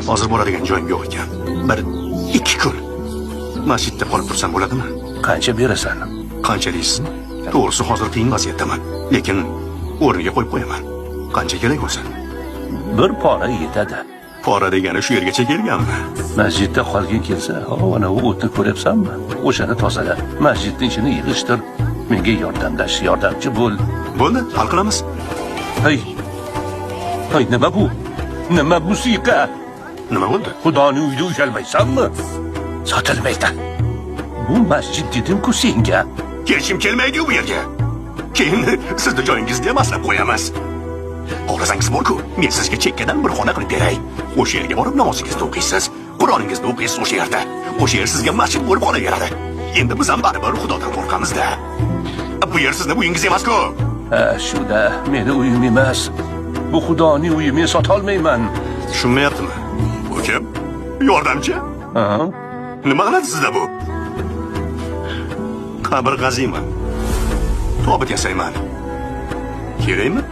Hozir boradigan joyim yo'q ekan. 1-2 kun masjidda qolib tursam bo'ladimi? Qancha berasan? Qancha deysizmi? To'g'risi hozir qiyin vaziyatdaman, lekin o'rniga qo'yib qo'yaman. Qancha kerak bo'lsa. Bir pora yetadi. Pora degani shu yergacha kelganmi? Masjidda qolgin kelsa, ana u o'tni ko'ryapsanmi? O'shani tozala, masjidning ichini yig'ishtir. Menga yordamlash, yordamchi bo'l. Bo'ldi, hal qilamiz. Hey. Hey, nima bu? Nima musiqa? Nima bo'ldi? Xudoning uyida ushalmaysanmi? Sotilmaydi. Bu masjid dedim-ku senga. Kelishim kelmaydi-yu bu yerga. Keyin sizni joyingizga ham aslab qo'yamiz. Xohlasangiz bor-ku, men sizga chekkadan bir xona qilib beray. O'sha yerga borib namozingizni o'qiysiz, Qur'oningizni o'qiysiz o'sha yerda. O'sha yer sizga masjid bo'lib qolaveradi. Endi biz ham baribir Xudodan qo'rqamiz-da. Bu yer sizni uyingiz emas-ku. Ha, shuda meni uyim emas. Bu Xudoning uyi, men sotolmayman. Tushunmayaptimi? Bu kim? Yordamchi? Ha? Nima qiladi sizda bu? Qabr qaziyman. Tobut yasayman. Kerakmi?